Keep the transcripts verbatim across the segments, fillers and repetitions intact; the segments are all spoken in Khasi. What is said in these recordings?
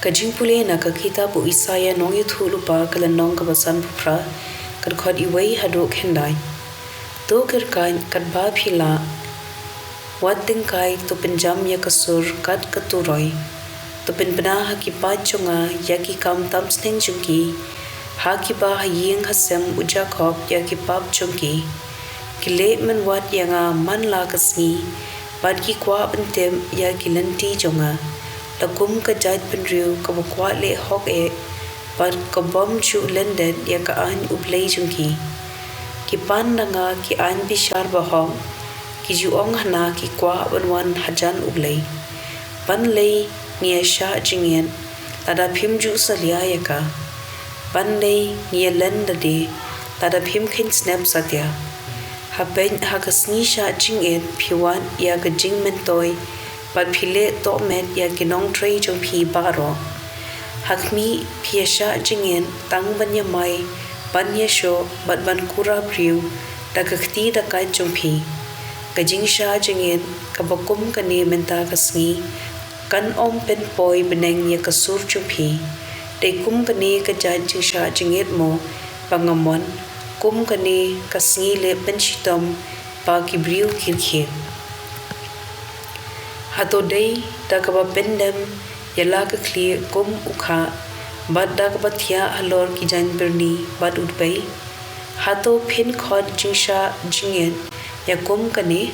Ka jingpule na ka kitab u Isaïah nongïathuhlypa ka lynnong kaba sanphew phra, ka dkhot iwei haduh khyndai. To kyrkhu katba phi lah, wat tyngkai, to pynjam ïa ka sur kat ka turoi. To pynbna ha ki paid jong nga ïa ki kam tam sneng jong ki, ha kiba ha ïing ha sem u Jakob ïa ki pap jong ki. Ki leh mynwat ïa nga man la ka sngi, bad ki kwah pyntip ïa ki lynti jong nga. La kum ka jaitbynriew kaba kwah leh hok eh, bad ka bym ju lyndet ïa ka aiñ u Blei jong ki. Ki pan na nga ki aiñ bishar bahok, ki ju ong hana ki kwah ban wan hajan u Blei. Ban lei ngi ïa shah jingit, lada phim ju salia ïa ka. Ban lei ngi ïa len lade, lada phim kheiñ snep satia. Ha peit, ha ka sngi shah jingit phi wad ïa ka jingmyntoi, bad phi leh tohmet ïa ki nongtrei jong phi baroh. Ha khmih, phi ïa shah jingit tang ban ïamai, ban ïashoh, bad ban kura briew da ka kti da ka jong phi. Ka jingshah jingit kaba kum kane mynta ka sngi kan ym pynpoi bneng ïa ka sur jong phi. Dei kum kane ka jait jingshah jingit mo ba nga mon, kum kane ka sngi leh pynshitom ba ki briew khyrkhir. Hato dei da kaba pyndem ïa la ka khlieh kum u khah, bad da kaba thiah halor ki jaiñbyrni bad u dpei? Hato phin khot jingshah jingit ïa kum kane?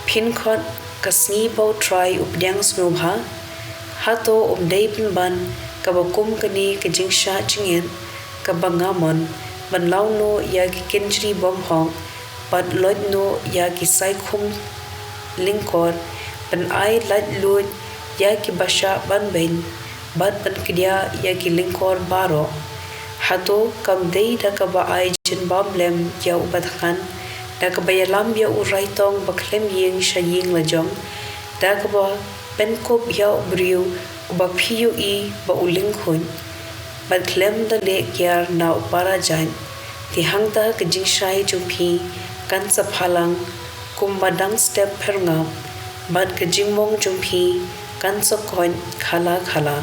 Phin khot ka sngi ba u Trai u pdiang sngewbha? Hato ym dei pynban kaba kum kane ka jingshah jingit kaba nga mon, ban law noh ïa ki kynjri bymhok, bad loit noh ïa ki saikhum lyngkor, ban ai laitluid ïa kiba shah ban beiñ, bad ban kdiah ïa ki lyngkor baroh? Hato kam dei da kaba ai jingbam lem ïa u bathyngkhan, da kaba ïalam ïa u raitong ba khlem ïing sha ïing lajong, da kaba pynkup ïa u briew uba phi ïohi ba u lyngkhuid, bad khlem da leh kiar na u parajait? Te hangta ka jingshai jong phi kan sa phalang kumba dang step pyrngap, bad ka jingmong jong phi kan sa koit khala khala.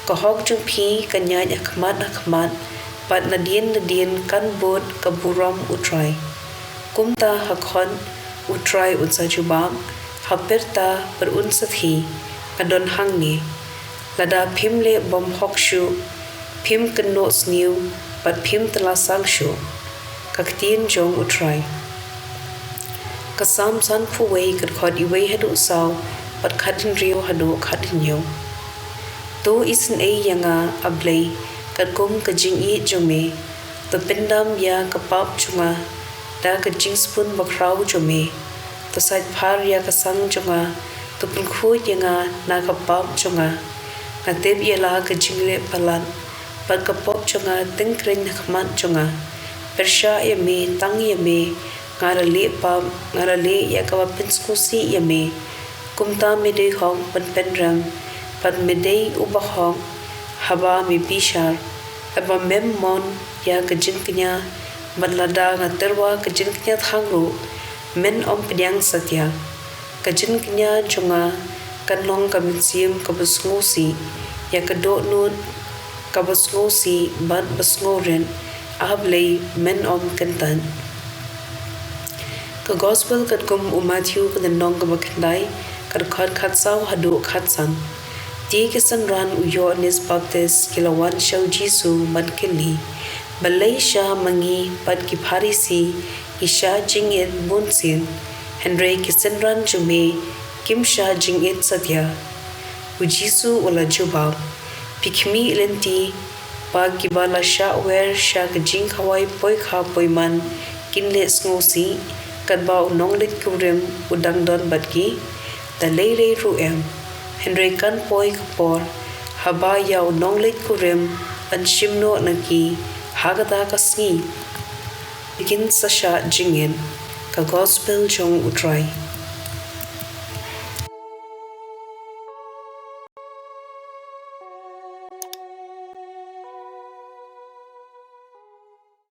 Ka hok jong phi kan ïaid ha khmat ha khmat, bad nadien nadien kan bud ka burom u Trai. Kumta ha khot u Trai un sa jubab, ha pyrta bad un sa thie, nga don hangne. Lada phim leh bymhok shuh, phim kynnoh sniew, bad phim tylla sang shuh. Ka ktien jong u Trai. Ka Salm sanphew wei, ka dkhot iwei haduh saw, bad khathynriew haduh khathynñiew. To isynei ïa nga, A Blei, katkum ka jingïeit jong me. To pyndam ïa ka pap jong nga da ka jingsbun bakhraw jong me. To sait phar ïa ka sang jong nga, to pynkhuid ïa nga na ka pap jong nga. Nga tip ïa la ka jingleh palat, bad ka pop jong nga tyngkreiñ ha khmat jong nga. Pyrshah ïa me, tang ïa me, nga la leh pap, nga la leh ïa kaba pynsngewsih ïa me. Kumta me dei hok ban pynrem, bad me dei uba hok haba me bishar, haba mem mon ïa ka jingkñia, bad lada nga tyrwa ka jingkñia thang ruh, men ym pdiang satia. Ka jingkñia jong nga kan long ka mynsiem kaba sngewsih, ïa ka dohnud kaba sngewsih bad ba sngewrit, A Blei, men ym kyntait. Ka Gospel katkum u Matthew, ka lynnong kaba khyndai, ka dkhot khatsaw haduh khatsan. Te ki synran u Ïoannis Baptist ki la wan sha u Jisu ban kylli, Balei sha ma ngi bad ki Pharisi ngi shah jingit bunsien, hynrei ki synran jong me kim shah jingit satia? U Jisu u la jubab, Phi khmih lynti ba kiba la shah wer sha ka jingkhawai poikha poiman kin leh sngewsih, katba u nongleit kurim u dang don bad ki? Da lei lei ruh em. Hynrei kan poi ka por haba ïa u nongleit kurim yn shim noh na ki ha kata ka sngi. Kin sa shah jingit. Ka Gospel jong u Trai.